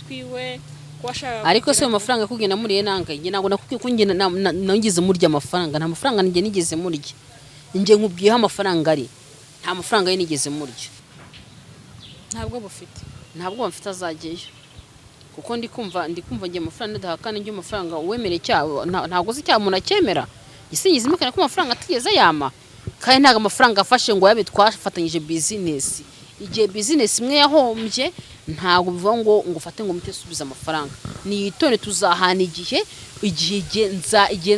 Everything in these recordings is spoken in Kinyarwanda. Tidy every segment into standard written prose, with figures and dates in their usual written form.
twiwe, ko washakaga Ariko se kugira ayo mafaranga kugenda muriye nangaye? Njye ntabwo nakubwiye ko njye nigeze murya amafaranga. Nta mafaranga njye nigeze murya. Njye nkubwiyeho amafaranga ari, nta mafaranga ye nigeze murya. Ntabwo bufite. Ntabwo mfite, azajyayo, kuko ndi kumva njye amafaranga ndahakana. Njye amafaranga uwemera icyaha ntabwo uzi icyaha umuntu acyemera. Gisingiza imikana ko amafaranga atigeze yama, kandi ntabwo amafaranga afashe ngo yabe. Twafatanyije business, igihe business imwe yahombye, ntabwo bivuga ngo ufate ngo mute subiza amafaranga. Niyitone, tuzahana igihe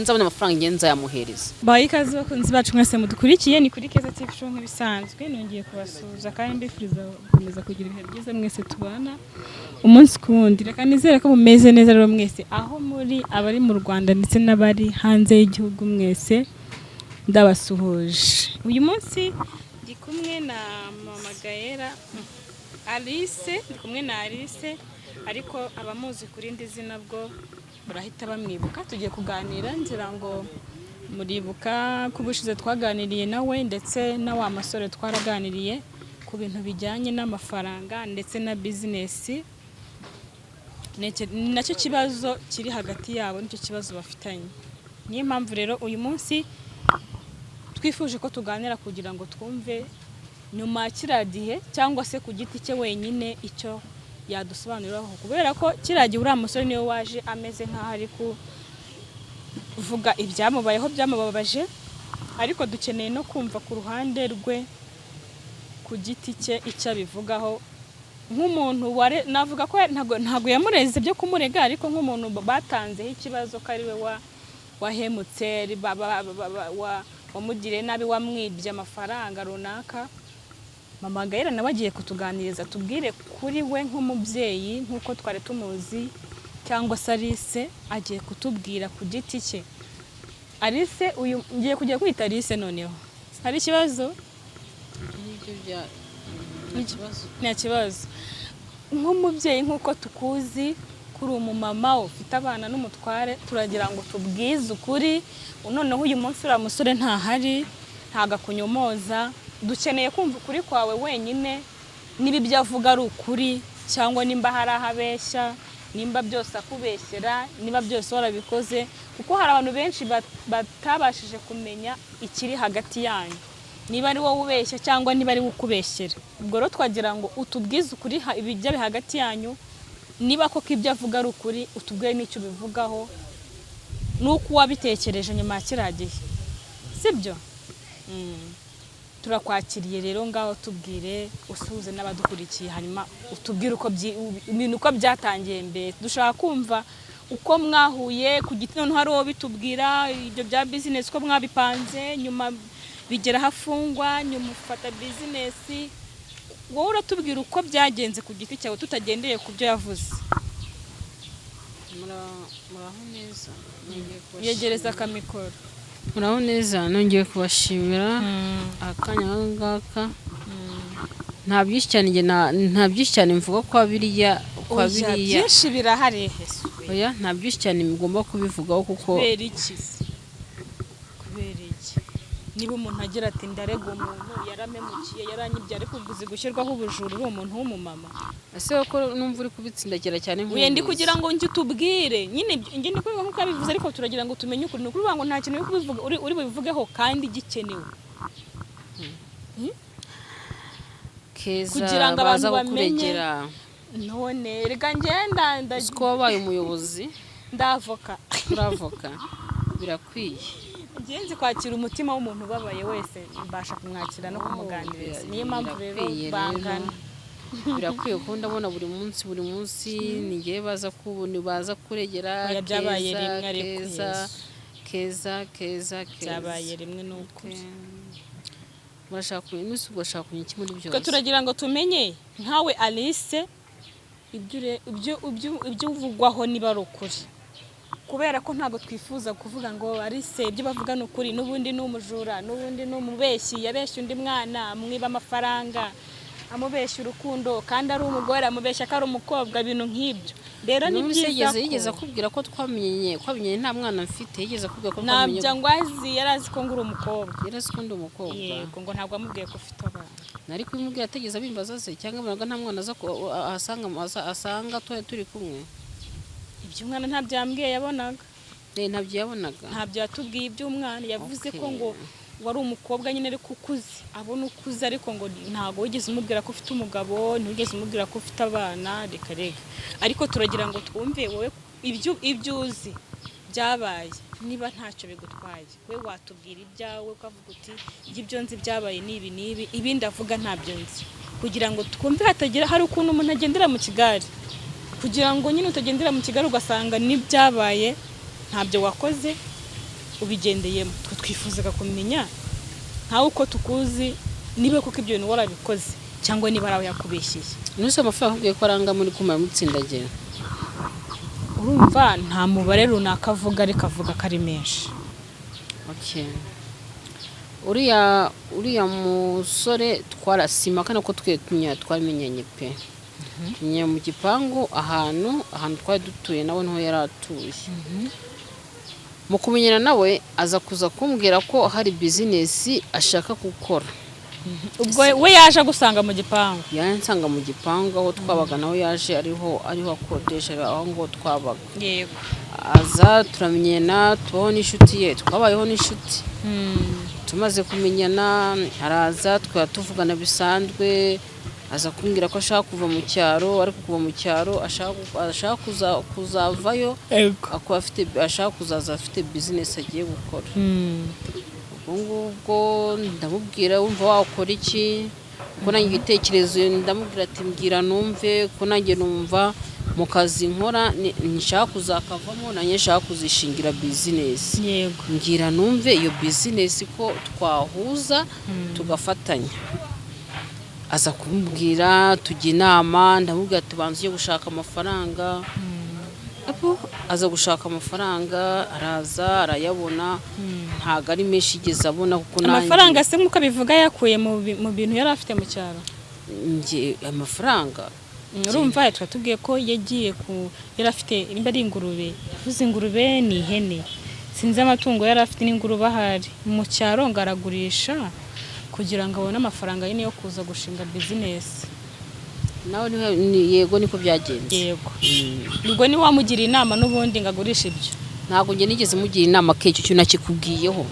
nzabona amafaranga, igihe nzayamuhereza. Baha ikaze bakunzi bacu mwese mudukurikiye, ni kuri Keza TV Show nk'ibisanzwe. Nongeye kubasuhuza kandi mbifuriza gukomeza kugira ibihe byiza mwese tubana umunsi ku wundi. Reka nizere ko mumeze neza rero mwese aho muri, abari mu Rwanda ndetse n'abari hanze y'igihugu, mwese ndabasuhuje. Uyu munsi ndi kumwe na Mama Gaella Alice, ndi kumwe na Alice, ariko abamuzi ku rindi zina bwo barahita bamwibuka. Tugiye kuganira, ngira ngo muribuka ko ubushize twaganiriye nawe ndetse na wa musore, twaraganiriye ku bintu bijyanye n'amafaranga ndetse na business. Ni nacyo kibazo kiri hagati yabo, nicyo kibazo bafitanye. Niyo mpamvu rero uyu munsi twifuje ko tuganira kugira ngo twumve nyuma ya kiriya gihe, cyangwa se ku giti cye wenyine icyo yadusobanuriraho, kubera ko kiriya gihe uriya musore niwe waje ameze nk'aho ari kuvuga ibyamubayeho byamubabaje, ariko dukeneye no kumva ku ruhande rwe ku giti cye icyo abivugaho nk'umuntu ware. Navuga ko ntabwo yamureze byo kumurega, ariko nk'umuntu batanzeho ikibazo ko ari we wahemutse, wamugiriye nabi, wamwibye amafaranga runaka. Mama Gaella nawe agiye kutuganiriza, tubwire kuri we nk'umubyeyi nk'uko twari tumuzi, cyangwa se Alice agiye kutubwira ku giti cye. Alice, uyu ngiye kujya kwita Alice noneho, hari ikibazo? N'ibyo bya nta kibazo. Nta kibazo. Nk'umubyeyi, nk'uko tukuzi kuri umumama ufite abana n'umutware, turagira ngo tubwize ukuri. Noneho uyu munsi uriya musore ntahari, ntabwo akunyomoza. Dukeneye kumva ukuri kwawe wenyine, niba ibyo avuga ari ukuri cyangwa nimba hari aho abeshya, nimba byose akubeshyera, niba byose warabikoze, kuko hari abantu benshi batabashije kumenya ikiri hagati yanyu, niba ari wowe ubeshya cyangwa niba ari we ukubeshyera. Ubwo rero twagira ngo utubwize ukuri ibijya hagati yanyu, niba koko ibyo avuga ari ukuri, utubwire n'icyo ubivugaho n'uko wabitekereje nyuma ya kiriya gihe, sibyo? Turakwakiriye rero, ngaho tubwire, usuhuze n'abadukurikiye, hanyuma utubwire uko ibintu uko byatangiye mbere. Dushaka kumva uko mwahuye ku giti, noneho hari uwo bitubwira ibyo bya business uko mwabipanze, nyuma bigera aho afungwa, nyuma ufata business. Wowe uratubwira uko byagenze ku giti cyawe, tutagendeye ku byo yavuze. Muraho neza, nongeye kubashimira. Yegereza akamikoro. Muraho neza, nongeye kubashimira akanya nk'aka ngaka. Nta byinshi cyane njye nta byinshi cyane mvuga kwa biriya kwa Oya, biriya. Byinshi birahari. Oya, nta byinshi cyane mugomba kubivugaho kuko Kubera iki se? Kubera iki? Niba umuntu agira ati: "Ndarega umuntu, yaramemukiye, yaranyibye," ariko uzi gushyirwaho ubujura uri umuntu w'umumama? Ese ko numva uri kubitsindagira cyane Uye, ndi nk'ubizi? Kugira ngo njye utubwire nyine, njye ndi kubivuga nk'uko yabivuze, ariko turagira ngo tumenye ukuri. Ni ukuvuga ngo nta kintu uri kubivuga uri bubivugeho kandi gikenewe. Keza Kugira ngo abantu baza bamenye. kukuregera. None reka ngenda Uzi ko wabaye umuyobozi? Ndavoka. Uravoka, birakwiye. Ngenzi kwakira umutima w'umuntu ubabaye wese, mbasha kumwakira no kumuganiriza. Niyo mpamvu rero Birakwiye rero. bangana. Birakwiye kuko ndabona buri munsi, buri munsi ni njyewe baza kubona, baza kuregera. Oya, byabaye Keza, rimwe ariko. Keza. Yesu. Keza, Keza, Keza. Byabaye rimwe, ni ukuri. Murashaka kumenya umunsi, ugashaka kumenya iki muri Twe byose? Turagira ngo tumenye nkawe Alice ibyo uvugwaho niba ari ukuri, kubera ko ntabwo twifuza kuvuga ngo Alice ibyo bavuga ni ukuri, n'ubundi ni umujura, n'ubundi ni umubeshyi, yabeshye undi mwana amwiba amafaranga, amubeshya urukundo kandi ari umugore, amubeshya ko ari umukobwa, ibintu nk'ibyo. Rero ni N'ubu se byiza yigeze ko yigeze akubwira ko twamenyanye nta mwana mfite? Yigeze akubwira ko twamenye? Ntabyo ngo azi, yari azi ko ngo uri umukobwa. Yari azi ko ndi umukobwa. Yego, ngo ntabwo amubwiye ko ufite abana. Nari kubimubwira atigeze abimbaza se, cyangwa mbonaga nta mwana aza ahasanga asanga twari turi kumwe? Iby'umwana ntabyo yambwiye yabonaga. Eh, ntabyo yabonaga. Ntabyo yatubwiye iby'umwana, yavuze ko Okay. ngo wari umukobwa nyine ariko ukuze, abona ukuze, ariko ngo ntabwo wigeze umubwira ko ufite umugabo, ntiwigeze umubwira ko ufite abana, reka reka. Ariko turagira ngo twumve wowe ibyo uzi byabaye, niba ntacyo bigutwaye we watubwira ibyawe, ukavuga uti "Njye ibyo nzi byabaye ni ibi n'ibi, ibindi avuga ntabyo nzi", kugira ngo twumve hatagira hari ukuntu umuntu agendera mu kigare, kugira ngo nyine utagendera mu kigare ugasanga n'ibyabaye ntabyo wakoze ubigendeyemo. Twe twifuzaga kumenya nkawe uko tukuzi, niba koko ibyo bintu warabikoze cyangwa niba ari aho yakubeshyeye. Nuse amafaranga akubwiye ko aranga muri kuma mutsindagira? Urumva nta mubare runaka avuga, ariko avuga ko ari menshi. Okay. Uriya musore twarasima kana ko twe twamenyanye pe, tumenye mu gipangu ahantu twari dutuye, nawe niho yari atuye. Mu kumenyana nawe aza kuza kumbwira ko hari bizinesi ashaka gukora. Ubwo we yaje agusanga mu gipangu? Yansanga mu gipangu aho twabaga, nawe yaje ariho akodesha aho ngo twabaga. Aza turamenyana, tubaho n'inshuti ye, twabayeho n'inshuti. Tumaze kumenyana araza twaba tuvugana bisanzwe, aza kumbwira ko ashaka kuva mu cyaro, ariko kuva mu cyaro ashaka kuzavayo akaba afite, ashaka kuzaza afite bizinesi agiye gukora. Ubwo ngubwo ndamubwira: "Wumva wakora iki?" Kuko nanjye igitekerezo, ndamubwira ati: "Mbwira numve", kuko nanjye numva mu kazi nkora nshaka kuzakavamo, nanjye nshaka kuzishingira bizinesi. Mbwira numve iyo bizinesi ko twahuza tugafatanya. Aza kumubwira, tujya inama, ndamubwira ati: "Banza ujye gushaka amafaranga." Apo aza gushaka amafaranga, araza arayabona, ntabwo ari menshi yigeze abona kuko nanjye Amafaranga se nk'uko abivuga yakuye mu bintu yari afite mu cyaro? Njye amafaranga Urumva twatubwiye ko yagiye ku yari afite, nimba ari ingurube, yavuze ingurube ni ihene, sinzi amatungo yari afite, n'ingurube ahari mu cyaro, ngo aragurisha kugira ngo abone amafaranga nyine yo kuza gushinga bizinesi. Nawe yego, niko byagenze. Yego, ubwo ni wamugira inama n'ubundi ngo agurishe ibyo? Ntabwo njye nigeze mugira inama ke, icyo kintu nakikubwiyeho.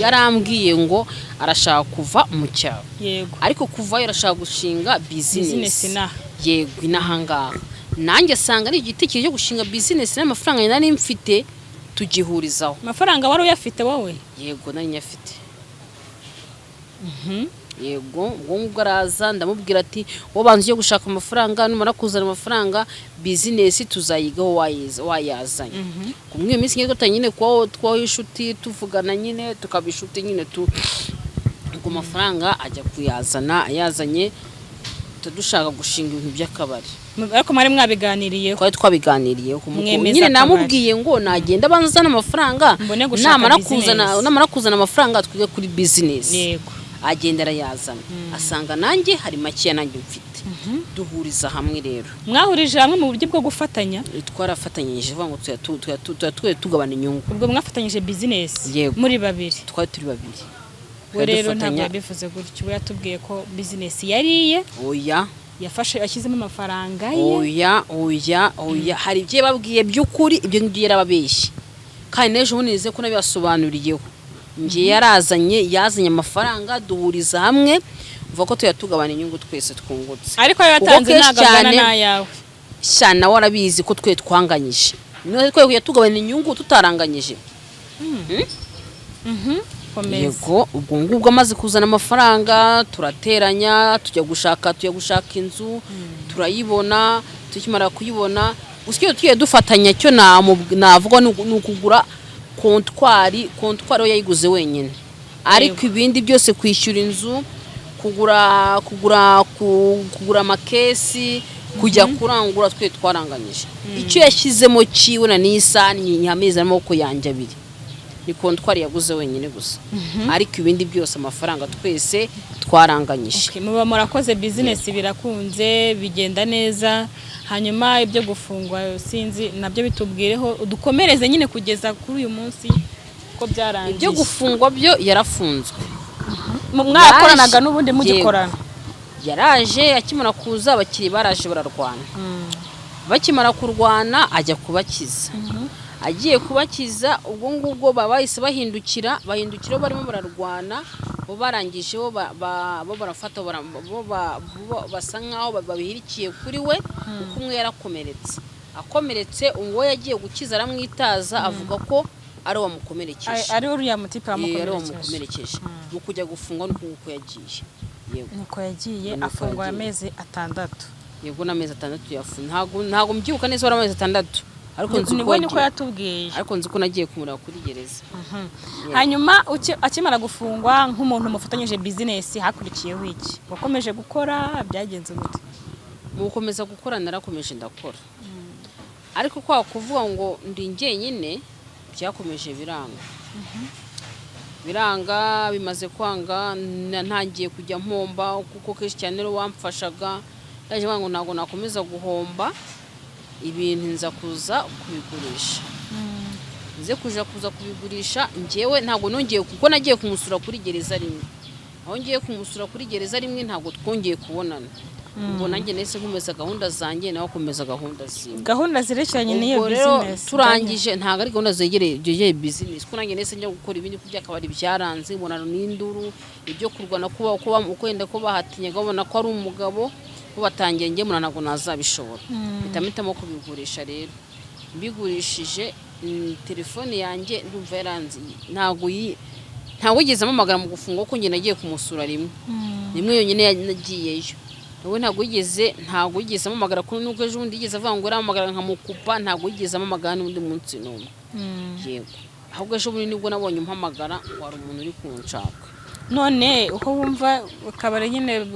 Yarambwiye ngo arashaka kuva mu cyaro. Ariko kuvayo arashaka gushinga bizinesi. Bizinesi inaha. Yego, inaha ngaha. Nanjye asanga ari igitekerezo cyo gushinga bizinesi n'amafaranga nari mfite tugihurizaho. Amafaranga wari uyafite wowe? Yego, nari nyafite, yego. Ubwo ngubwo araza, ndamubwira ati: "Wowe banza ujye gushaka amafaranga, numara kuzana amafaranga bizinesi tuzayigaho wayazanye." Kumwe iyo minsi nyine dutangiye nyine kubaho, twaho inshuti, tuvugana nyine, tukaba inshuti nyine tu. Ubwo mafaranga ajya kuyazana, ayazanye dushaka gushinga ibintu by'akabari. Ariko mwari mwabiganiriyeho? Twari twabiganiriyeho. Mwemeza Nyine akabari. namubwiye ngo nagenda abanza azane amafaranga, Mbone gushaka namara kuzana business. namara kuzana amafaranga twige kuri bizinesi. Agenda arayazana, asanga nanjye hari makeya nanjye mfite, duhuriza hamwe rero. Mwahurije hamwe mu buryo bwo gufatanya? Twarafatanyije, vuga ngo tuya tugabana inyungu. Ubwo mwafatanyije bizinesi? Yego. Muri babiri? Twari turi babiri. We Twari rero ntabwo dufatanya. yabivuze gutyo, we yatubwiye ko bizinesi yari iye. Oya. Yafashe yashyizemo amafaranga ye. Oya, oya, oya, hari ibyo yababwiye by'ukuri, ibyo ngibyo yarababeshye, kandi n'ejo bundi nize ko nabibasobanuriyeho. Njye yarazanye, yazanye amafaranga duhuriza hamwe, uva ko tuya tugabana inyungu twese twungutse. Ariko ayo Kuko yatanze kenshi ntabwo angana cyane n'ayawe. Sha, nawe arabizi ko twe twanganyije, none twe kujya tugabana inyungu tutaranganyije? Komeza. Yego, ubwo ngubwo amaze kuzana amafaranga turateranya, tujya gushaka inzu, turayibona. Tukimara kuyibona gusa, icyo tugiye dufatanya cyo navuga ni ukugura comptoir. Comptoir we yayiguze wenyine, ariko ibindi byose, kwishyura inzu, kugura amakesi, kujya kurangura, twe twaranganyije. Icyo yashyizemo cyiwe na n'isahani nyiha amezi n'amaboko yanjye abiri. Ni kontwari yaguze wenyine gusa, ariko ibindi byose amafaranga twese twaranganyije. Okay, muba murakoze business, birakunze, bigenda neza. Hanyuma ibyo gufungwa sinzi, nabyo bitubwireho, udukomereze nyine kugeza kuri uyu munsi ko byarangiye. Ibyo gufungwa byo, yarafunzwe. Mwarakoranaga n'ubundi mugikorana? Yaraje, akimara kuza abakiriya baraje bararwana. Bakimara kurwana ajya kubakiza. Agiye kubakiza, ubwo ngubwo bahise bahindukira, bahindukira barimo bararwana. Bo barangije, bo bo barafata, bo basa nkaho babihirikiye kuri we, kuko umwe yarakomeretse. Akomeretse, uwo yagiye gukiza aramwitaza, avuga ko ari uwo wamukomerekeje. Ari uriya mutipe Ari uwo wamukomerekeje. wamukomerekeje. Mu kujya gufungwa nuko nguko yagiye, yego. Nuko yagiye. Nuko Afungwa yagiye. amezi 6. Yego, n'amezi 6 yafunze. Ntabwo mbyibuka neza, wari amezi 6, ariko nzi ko Nibwo niko yagiye. yatubwiye. Ariko nzi ko nagiye kumureba kuri gereza. Hanyuma akimara gufungwa, nk'umuntu mufatanyije business, hakurikiyeho iki? Wakomeje gukora? Byagenze gute? Mu gukomeza gukora, narakomeje ndakora, ariko kwa kuvuga ngo ndi njyenyine byakomeje biranga, biranga. Bimaze kwanga, ntangiye kujya mpomba, kuko kenshi cyane rero wamfashaga yaje avuga ngo ntabwo nakomeza guhomba ibintu, nza kuza kubigurisha. Nze kuza kubigurisha, njyewe ntabwo nongeye, kuko nagiye kumusura kuri gereza rimwe. Aho ngiye kumusura kuri gereza rimwe, ntabwo twongeye kubonana. Ubwo nanjye nahise nkomeza gahunda zanjye, nawe akomeza gahunda ziwe. Gahunda zerekeranye n'iyo Ubwo rero business? turangije, ntabwo ari gahunda zegereye business, kuko nanjye nahise njya gukora ibindi, kuko by'akabari byaranze, mbona n'induru, ibyo kurwana, kuba wenda ko bahatinyaga, babona ko ari umugabo, bo batangiye, njye mbona ntabwo nazabishobora, mpitamo kubigurisha. Rero mbigurishije, telefone yanjye ndumva yaranze, ntabwo yigeze ampamagara mu gufungwa, kuko njye nagiye kumusura rimwe, rimwe yonyine nagiyeyo. Nawe ntabwo yigeze ampamagara kuri, nubwo ejo bundi yigeze avuga ngo arampamagara nkamukupa, ntabwo yigeze ampamagara n'undi munsi n'umwe. Yego, ahubwo ejo bundi nibwo nabonye umpamagara ngo hari umuntu uri kunshaka. None uko wumva akabari nyine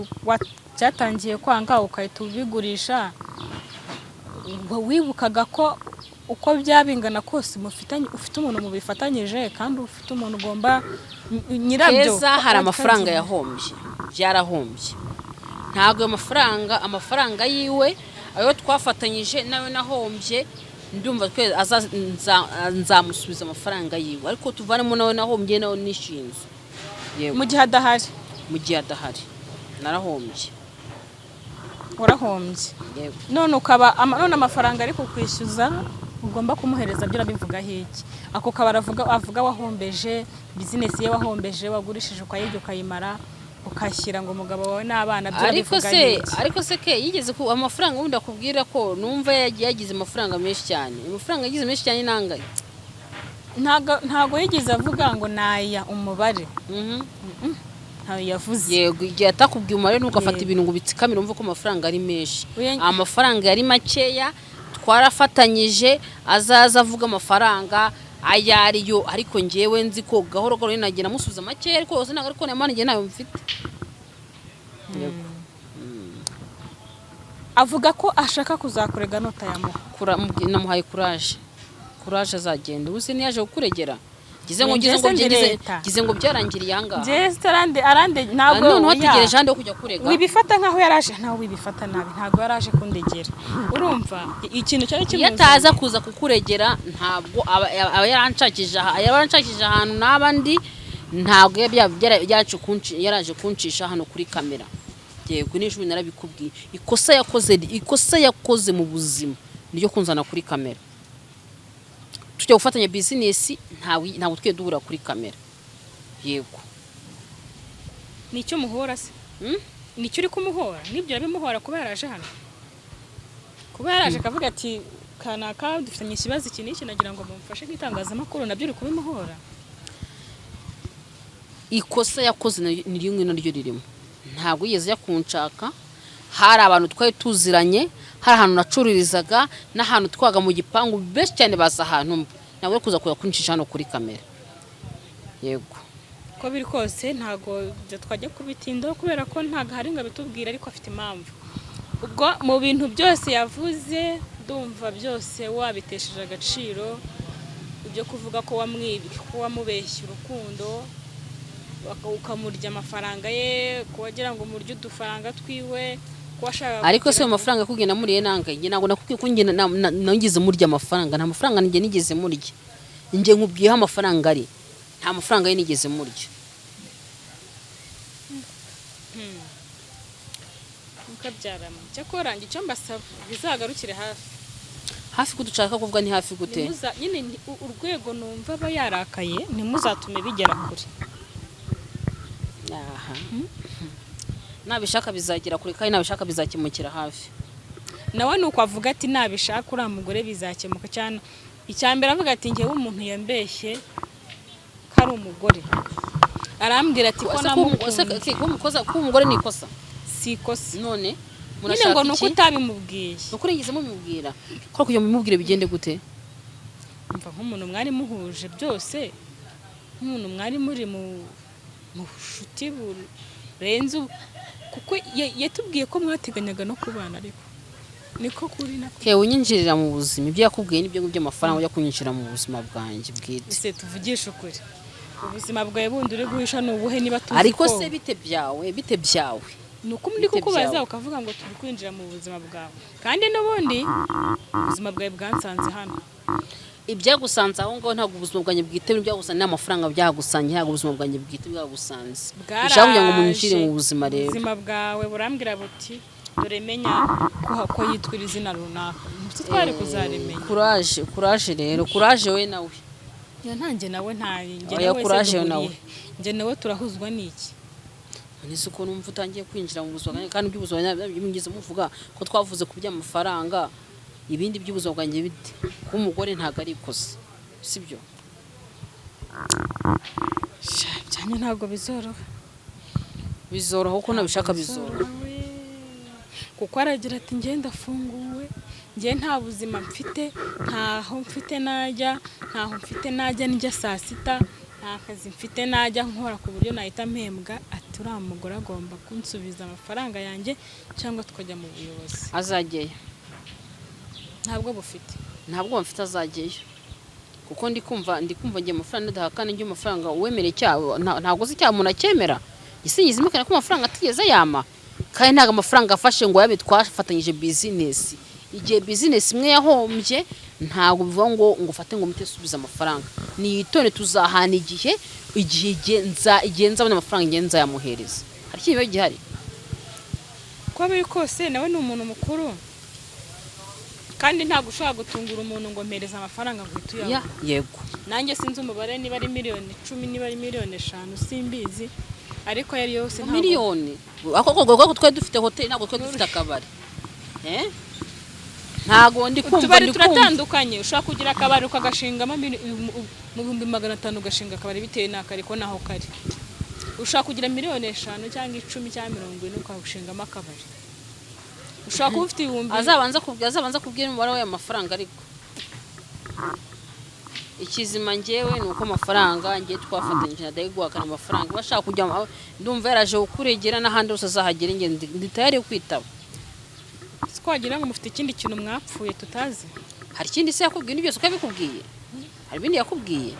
byatangiye kwanga, ugahita ubigurisha, ubwo wibukaga ko uko byaba bingana kose mufitanye, ufite umuntu mubifatanyije, kandi ufite umuntu ugomba nyirabyo? Keza, hari amafaranga yahombye, byarahombye. Ntabwo ayo mafaranga, amafaranga yiwe, ayo twafatanyije nayo nahombye, ndumva twe nzamusubiza amafaranga yiwe, ariko tuvanemo nawe nahombye, nawe nishyuye inzu. Yego. Mu gihe adahari? Mu gihe adahari narahombye. Warahombye? Yego. None ukaba none amafaranga ari kukwishyuza ugomba kumuhereza, byo urabivugaho iki? Ako kabari avuga wahombeje, business ye wahombeje, wagurishije ukayirya ukayimara, ukashyira ngo umugabo wawe n'abana, byo Ariko urabivugaho se iki? Ariko se ke yigeze ku amafaranga wundi akubwira ko numva yagiye yagize amafaranga menshi cyane, amafaranga yagize menshi cyane nangaye? Ntago yigeze avuga ngo naya umubare. Ntayo yavuze. Yego, igihe atakubwiye umubare, ntugafate Yego. ibintu ngo ubitsikamire wumve ko amafaranga ari menshi. Amafaranga yari makeya, twarafatanyije. Azaza avuga amafaranga ayo ariyo, ariko ngewe nzi ko gahoro gahoro nagenda amusubiza makeya, ariko yose ntabwo, ariko niyo njye ntayo mfite. Yego. Avuga ko ashaka kuzakurega nutayamuha. Namuhaye kuraje, kuraje, azagenda. Ubu se ntiyaje kukuregera? Ngize ngo Njye ngize ngo se ndi ngize leta. Ngize ngo byarangiriye ahangaha. Njye arande arande ntabwo Noneho oya. ategereje ahandi ho kujya kurega. Wibifata nkaho yaraje, nawe wibifata nabi, ntabwo yaraje kundegera. Urumva ikintu cyari Iyo kimuzanye. ataza kuza kukuregera, ntabwo aba yaranshakije yaba yaranshakije ahantu naba ndi, ntabwo yaraje kuncisha hano kuri kamera. Yego, n'ejo narabikubwiye, ikosa yakoze mu buzima niryo kunzana kuri kamera. Tujya gufatanya business, ntabwo twiye duhura kuri kamera. Yego. Ni icyo umuhora se? Hmm? Ni icyo uri kumuhora? Nibyo urabimuhora kuba yaraje hano, kuba yaraje akavuga ati kanaka dufitanye ikibazo iki n'iki, nagira ngo mumufashe nk'itangazamakuru, nabyo uri kubimuhora? Ikosa yakoze ni rimwe naryo ririmo, ntabwo yigeze ajya kunshaka. Hari abantu twari tuziranye, hari ahantu nacururizaga n'ahantu twaga mu gipangu, benshi cyane baza ahantu mba, ntabwo ari kuza kuncisha hano kuri kamera. Yego. Uko biri kose ntabwo ibyo twajya kubitindaho, kubera ko ntabwo ahari ngo abitubwire, ariko afite impamvu. Ubwo mu bintu byose yavuze, ndumva byose wabitesheje agaciro. Ibyo kuvuga ko wamwibye, ko wamubeshye urukundo, ukamurya amafaranga ye, ko wagira ngo umurye udufaranga twiwe, ko washakaga Ariko se kugira ayo mafaranga yakubwiye namuriye nangahe? Njye ntabwo nakubwiye ko njye nigeze murya amafaranga. Nta mafaranga njye nigeze murya. Njye nkubwiyeho amafaranga ari, nta mafaranga ye nigeze murya. Mukabyarama, cyakora njye icyo mbasaba, bizagarukire hafi. Hafi ko dushaka kuvuga ni hafi gute? Nyine urwego numva aba yarakaye, ntimuzatume bigera kure. Aha, nabishaka bizagera kure, kandi nabishaka bizakemukira hafi. Nawe ni uko avuga ati nabishaka uriya mugore bizakemuka cyane. Icya mbere avuga ati ngewe umuntu yambeshye ko ari umugore, arambwira ati ko Ese kuba umugore ni ikosa? Si ikosa. None Nyine murashaka ngo ni uko iki? utabimubwiye. Ni ukuri nigeze mubibwira ko kugira ngo mubimubwire bigende gute? Mva nk'umuntu mwari muhuje byose, nk'umuntu mwari muri mu bushuti burenze kuko yatubwiye ko mwateganyaga no kubana, ariko niko kuri nako. Kewe unyinjirira mu buzima, ibyo yakubwiye nibyo by'amafaranga, ujya kunyinjira mu buzima bwanjye bwite. Ese tuvugishe ukuri, ubuzima bwawe bundi uri guhisha ni ubuhe, niba tuzi Ariko ko se bite byawe, bite byawe? Ni uko muri Bite kukubaza byawe? ukavuga ngo turi kwinjira mu buzima bwawe, kandi n'ubundi ubuzima bwawe bwansanze hano. Ibyagusanze aho ngaho ntabwo ubuzima bwanjye bwite byagusanze, ni amafaranga byagusanze, ntabwo ubuzima bwanjye bwite bwagusanze. Ushaka kugira ngo munyinjire mu buzima rero. Ubuzima bwawe burambwira buti dore menya ko yitwira izina runaka, ntitwe twari kuzarimenya. Kuraje, kuraje rero, kuraje we nawe. Ya, ntanjye nawe, nta njye Oya, nawe se courage duhuriye. Nawe. Njye nawe turahuzwa n'iki? None uko numva utangiye kwinjira mu buzima bwanjye, kandi iby'ubuzima bwanjye mugeze muvuga ko twavuze ku by'amafaranga, ibindi by'ubuzima bwanjye bite? Kuba umugore ntabwo ari ikosa, sibyo? Sha, byanyu ntabwo bizoroha. Bizoroha kuko nabishaka bizoroha. We. Kuko aragira ati njye ndafunguwe, njye nta buzima mfite, ntaho mfite najya, ntaho mfite najya ndya saa sita, nta kazi mfite najya nkora ku buryo nahita mpembwa. Ati uriya mugore agomba kunsubiza amafaranga yanjye cyangwa tukajya mu buyobozi. Azajyayo. Ntabwo bufite. Ntabwo mfite, azajyayo, kuko ndi kumva ngiye amafaranga ndahakana njye amafaranga uwemereye icyaha ntabwo uzi icyaha umuntu acyemera. Gisingiza imikana ko amafaranga atigeze yama, kandi ntabwo amafaranga afashe ngo yabe twafatanyije bizinesi. Igihe bizinesi imwe yahombye, ntabwo bivuga ngo ufate ngo mpite subiza amafaranga. Niyitone, tuzahana igihe nzabona amafaranga, igihe nzayamuhereza. Hari ikindi kibazo gihari? Uko biri kose nawe ni umuntu mukuru, kandi ntabwo ushobora gutungura umuntu ngo mpereze amafaranga ngo uhite Ya, uyabona. Yego. Nanjye sinzi umubare, niba ari miliyoni 10, niba ari miliyoni 5, simbizi, ariko ayo ari yose ntabwo Miliyoni ako koko twari dufite hoteli, ntabwo twari dufite akabari. Eh? Ntabwo ndi kumva. Utubari Ndi kumva. turatandukanye. Ushobora kugira akabari ukagashingamo mu 500,000, ugashinga akabari bitewe n'akari ko naho kari. Ushobora kugira miliyoni 5 cyangwa 10 cyangwa 40, ukashingamo akabari. Ushobora kuba ufite ibihumbi Azabanza kubwira umubare w'ayo mafaranga. Ariko ikizima njyewe ni uko amafaranga ngiye twafatanyije na guhakana amafaranga bashaka kujya, ndumva yaraje kukuregera n'ahandi hose azahagera, njye ndi tayari yo kwitaba. Twagira ngo mufite ikindi kintu mwapfuye tutazi. Hari ikindi se yakubwiye? Ni byose uko yabikubwiye? Hari ibindi yakubwiye?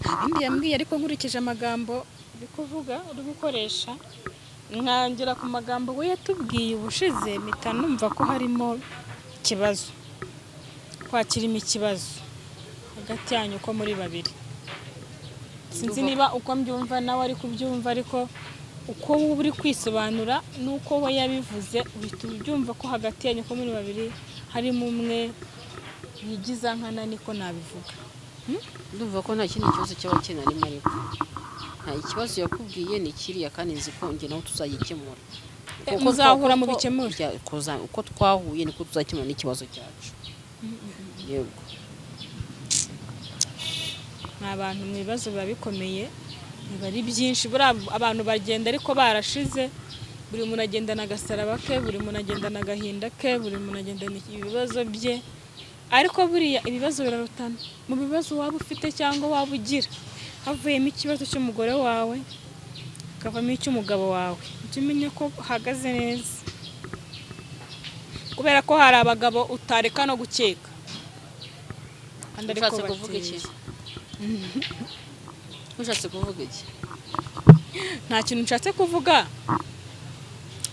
Nta bindi yambwiye, ariko nkurikije amagambo uri kuvuga, uri gukoresha, nkangira ku magambo we yatubwiye ubushize, mpita numva ko harimo ikibazo, kwakirimo ikibazo hagati yanyu uko muri babiri. Sinzi niba uko mbyumva nawe ari kubyumva, ariko uko wowe uri kwisobanura n'uko we yabivuze, uhita ubyumva ko hagati yanyu uko muri babiri harimo umwe yigiza nkana, niko nabivuga. Ndumva ko nta kindi kibazo cyaba kinarimo, ariko nta ikibazo yakubwiye ni kiriya, kandi nzi ko njye nawe tuzagikemura. Muzahura mubikemure. Uko twahuye niko tuzakemura n'ikibazo cyacu, yego. Ni abantu mu bibazo biba bikomeye, biba ari byinshi. Buriya abantu bagenda ariko barashize. Buri muntu agendana agasaraba ke, buri muntu agendana agahinda ke, buri muntu agendana ibibazo bye, ariko buriya ibibazo birarutana. Mu bibazo waba ufite cyangwa waba ugira, havuyemo ikibazo cy'umugore wawe, hakavamo icy'umugabo wawe, ujye umenya ko uhagaze neza, kubera ko hari abagabo utareka no gukeka. Kandi ariko Ushatse kuvuga iki? bateye. Ushatse kuvuga iki? Nta kintu nshatse kuvuga,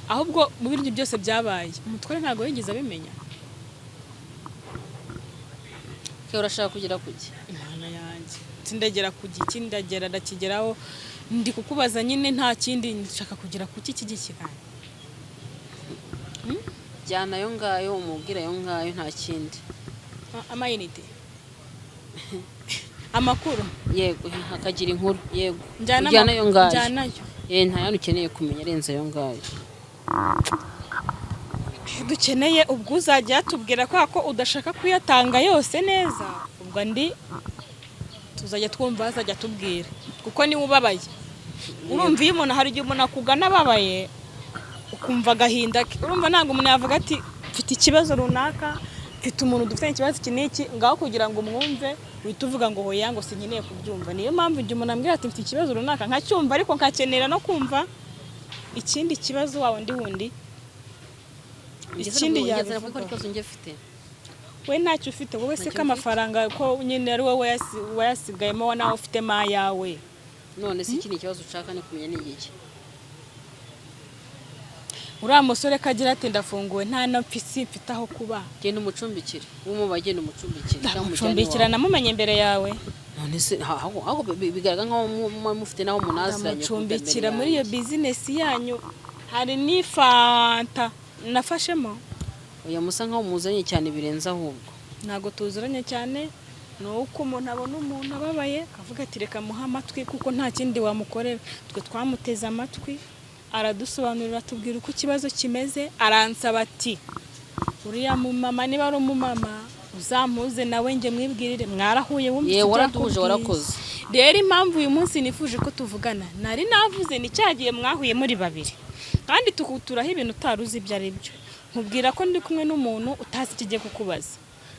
ahubwo mu biryo byose byabaye, umutware ntabwo yigeze abimenya. Ke, urashaka kugera kuki? Imana yanjye, sindagera ku giki, ndagera, ndakigeraho. Ndi kukubaza nyine, nta kindi nshaka kugera ku ki kiganiro. Jyana ayo ngayo, umubwire ayo ngayo, nta kindi. Amayinite, amakuru. Yego, hakagira inkuru, yego. Njyana. Ujyana ayo ngayo. Njyanayo. Eh, nta yandi ukeneye kumenya arenze ayo ngayo. Dukeneye ubwo uzajya yatubwira kubera ko udashaka kuyatanga yose neza, ubwo andi tuzajya twumva azajya atubwira, kuko niwe ubabaye. Urumva, iyo umuntu, hari igihe umuntu akugana ababaye, ukumva agahinda ke. Urumva, ntabwo umuntu yavuga ati mfite ikibazo runaka, mfite umuntu dufitanye ikibazo iki n'iki, ngaho kugira ngo umwumve uhite uvuga ngo hoya, ngo sinkeneye kubyumva. Niyo mpamvu igihe umuntu ambwira ati mfite ikibazo runaka, nkacyumva, ariko nkakenera no kumva ikindi kibazo wa wundi wundi, ikindi Ngeze yabivugaho. kuko ikibazo njye mfite. We ntacyo ufite wowe se? Ntacyo. Ko amafaranga ko nyine ari wowe wayasigayemo, nawe ufitemo ayawe. None se ikindi kibazo ushaka ni kumenya ni igiki? Uriya musore ko agira ati ndafunguwe, nta na mfisi mfite aho kuba. Genda umucumbikire, wumuba, genda umucumbikire cyangwa umujyane Ndamucumbikira? iwawe. Namumenye imbere yawe. None se aho bigaragara nkaho muba mufite n'aho munaziranye kuruta mbere Ndamucumbikira muri iyo yanjye. bizinesi yanyu, hari n'ifanta nafashemo. Oya, musa nkaho muzanye cyane birenze ahubwo. Ntabwo tuzuranye cyane, ni uko umuntu abona umuntu ababaye akavuga ati reka muhe amatwi, kuko nta kindi wamukorera. Twe twamuteze amatwi, aradusobanurira, atubwira uko ikibazo kimeze, aransaba ati uriya mumama, niba ari umumama, uzampuze nawe njye mwibwirire. Mwarahuye, wumvise Yewe, ibyo waraduhuje, yakubwiye. Warakoze. Rero impamvu uyu munsi nifuje ko tuvugana, nari navuze ni cya gihe mwahuye muri babiri kandi tukuturaho ibintu utari uzi ibyo ari byo, nkubwira ko ndi kumwe n'umuntu utazi icyo igiye kukubaza.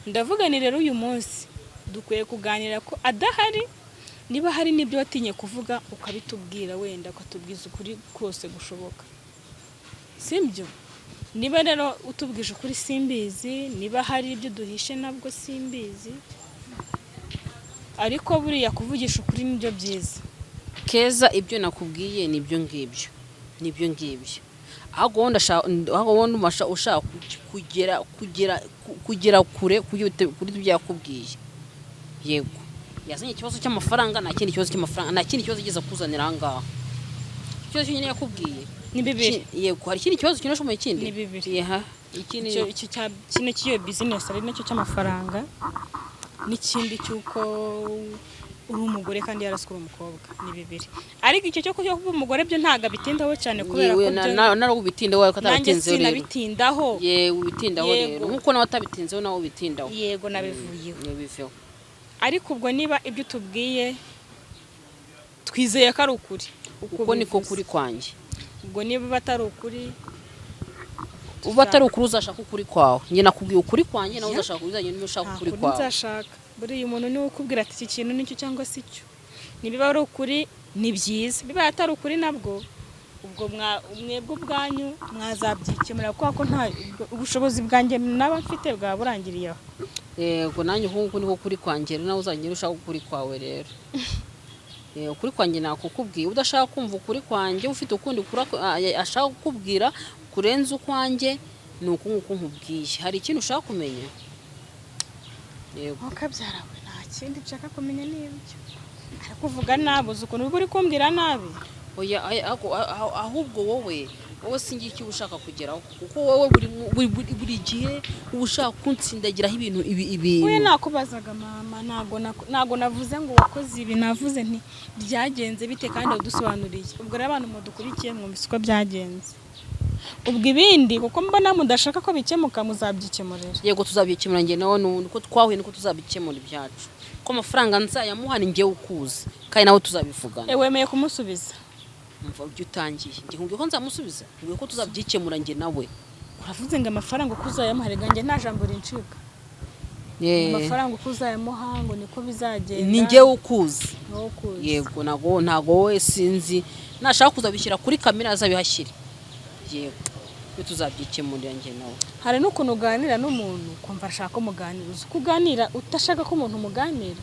Ndavuga ni rero uyu munsi dukwiye kuganira ko adahari, niba hari n'ibyo watinye kuvuga ukabitubwira, wenda ukatubwiza ukuri kose gushoboka, sibyo? Niba rero utubwije ukuri simbizi, niba hari ibyo duhishe nabwo simbizi, ariko buriya kuvugisha ukuri nibyo byiza. Keza, ibyo nakubwiye nibyo ngibyo, nibyo ngibyo. Ahubwo wowe ahubwo wowe ndumva ushaka kugera kure kuri ibyo yakubwiye. Yego, yazanye ikibazo cy'amafaranga, nta kindi kibazo cy'amafaranga, nta kindi kibazo igeze kuzanira aha ngaha. Ikibazo cyonyine yakubwiye. Ni bibiri. Yego, hari ikindi kibazo kinashoboye ikindi? Ni bibiri. Yeha, ikindi? Icyo cya kino cy'iyo bizinesi ari nacyo cy'amafaranga, n'ikindi cy'uko uri umugore kandi yaraswe uri umukobwa. Ni bibiri, ariko icyo cyo kuba umugore byo ntabwo abitindaho cyane kubera ko Yewe, byo nawe ubitindaho wowe ko nanjye atabitinzeho rero. Sinabitindaho. Yewe, ubitindaho Yego. rero, nkuko nawe atabitinzeho, nawe ubitindaho. Yego, nabivuyeho. Nibiveho. Ariko ubwo niba ibyo utubwiye twizeye ko ari ukuri, uko Uko niko ubivuze. kuri kwanjye. Ubwo niba atari ukuri, Uba atari ukuri, uzashaka ukuri kwawe. Njye nakubwiye ukuri kwanjye, nawe Ya. uzashaka, uzagenda niba ushaka Nta ukuri kuri kwawe. nzashaka. Buriya umuntu niwe ukubwira ati iki kintu nicyo cyangwa si cyo. Niba ari ukuri ni byiza, bibaye atari ukuri nabwo ubwo mwebwe ubwanyu mwazabyikemura, kubera ko nta ubushobozi bwanjye naba mfite bwaba burangiriye aho. Yego, nanjye uku nguku niko kuri kwanjye rero, nawe uzagenda ushaka ukuri kwawe rero. Ukuri kwanjye nakukubwiye. Udashaka kumva ukuri kwanjye, ufite ukundi kuri ashaka kukubwira kurenza ukwanjye, ni uku nguku nkubwiye. Hari ikindi ushaka kumenya? Yego. Ntukabyara we, nta kindi nshaka kumenya n'ibyo. Ariko uvuga nabi, uzi ukuntu uba uri kumbwira nabi. Oya, ahubwo wowe singi icyo uba ushaka kugeraho, kuko wowe buri mu- buri buri- buri gihe uba ushaka kunsindagiraho ibintu ibi We ibintu. Nakubazaga mama, ntabwo navuze ngo wakoze ibi, navuze nti byagenze bite, kandi wadusobanuriye. Ubwo rero abantu mudukurikiye mwumvise uko byagenze. Ubwo ibindi, kuko mbona mudashaka ko bikemuka, muzabyikemurira. Yego, tuzabyikemura njye nawe n'ubundi uko twahuye niko tuzabikemura ibyacu. Ko amafaranga nzayamuha ni njyewe ukuzi, kandi nawe tuzabivugana. E, wemeye kumusubiza? Umva ibyo utangiye. Njye nkubwiye ko nzamusubiza, nkubwiye ko tuzabyikemura njye nawe. Uravuze ngo amafaranga uko uzayamuha, rega njye nta jambo rincika. Amafaranga uko uzayamuha ngo niko bizagenda. Ni njyewe ukuzi. Ni wowe ukuzi. Yego, ntago wowe sinzi, nashaka kuzabishyira kuri kamera azabihashyire. Yego, Iyo tuzabyikemurira njye nawe. Hari n'ukuntu uganira n'umuntu ukumva ashaka ko muganira. Uzi ko uganira udashaka ko umuntu muganira?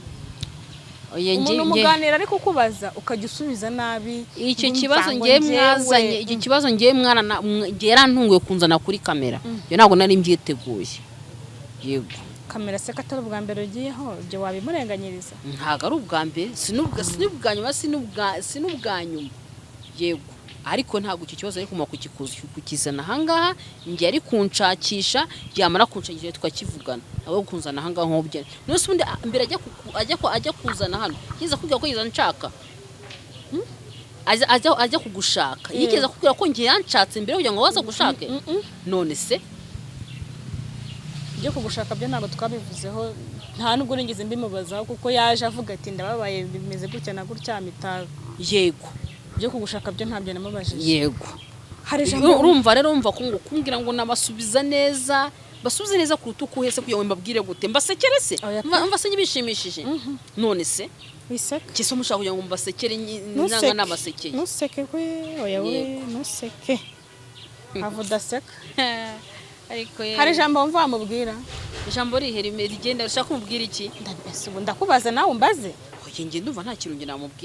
Oya, Umuntu muganira ariko ukubaza ukajya usubiza nabi. Icyo Ngo kibazo ngo ngiye njyewe. Mwazanye icyo kibazo, ngiye mwana ngiye yarantunguye kunzana kuri kamera. Iyo ntabwo nari mbyiteguye, yego. Kamera se ko atari ubwa mbere ugiyeho, ibyo wabimurenganyiriza? Ntabwo ari ubwa mbere, si n'ubwa nyuma, si n'ubwa nyuma, yego. Ariko ntabwo icyo kibazo ari kumva kukizana ahangaha. Njye ari kunshakisha, yamara kunshakisha tukakivugana, abo kunzana ahangaha nk'ubyo. None se ubundi mbere ajya kuzana hano, yigeze akubwira ko yigeze anshaka? Hmm? Ajya kugushaka, yigeze akubwira ko njye yanshatse mbere kugira ngo waza gushake? None se? Ibyo kugushaka byo ntabwo twabivuzeho, nta nubwo nigeze mbimubazaho, kuko yaje avuga ati: "Ndababaye, bimeze gutya na gutya," mpita Ibyo kugushaka byo ntabyo namubajije. Hari ijambo Urumva rero, urumva ko ngo kumbwira ngo nabasubiza neza, basubize neza kuruta uko uhese, kugira ngo mbabwire gute? Mbasekere se? Oya pe. Mva se bishimishije? None se Wiseka. kese mushaka kugira ngo mbasekere Ntuseke. nanga nabasekeye? Ntuseke we, oya we. Ntuseke, ava udaseka. Ariko Hari ijambo wumva wamubwira? Ijambo rihe rigenda ushaka kumubwira iki? Ese ubu ndakubaza nawe umbaze? Oya, njye ndumva nta kintu njye namubwira.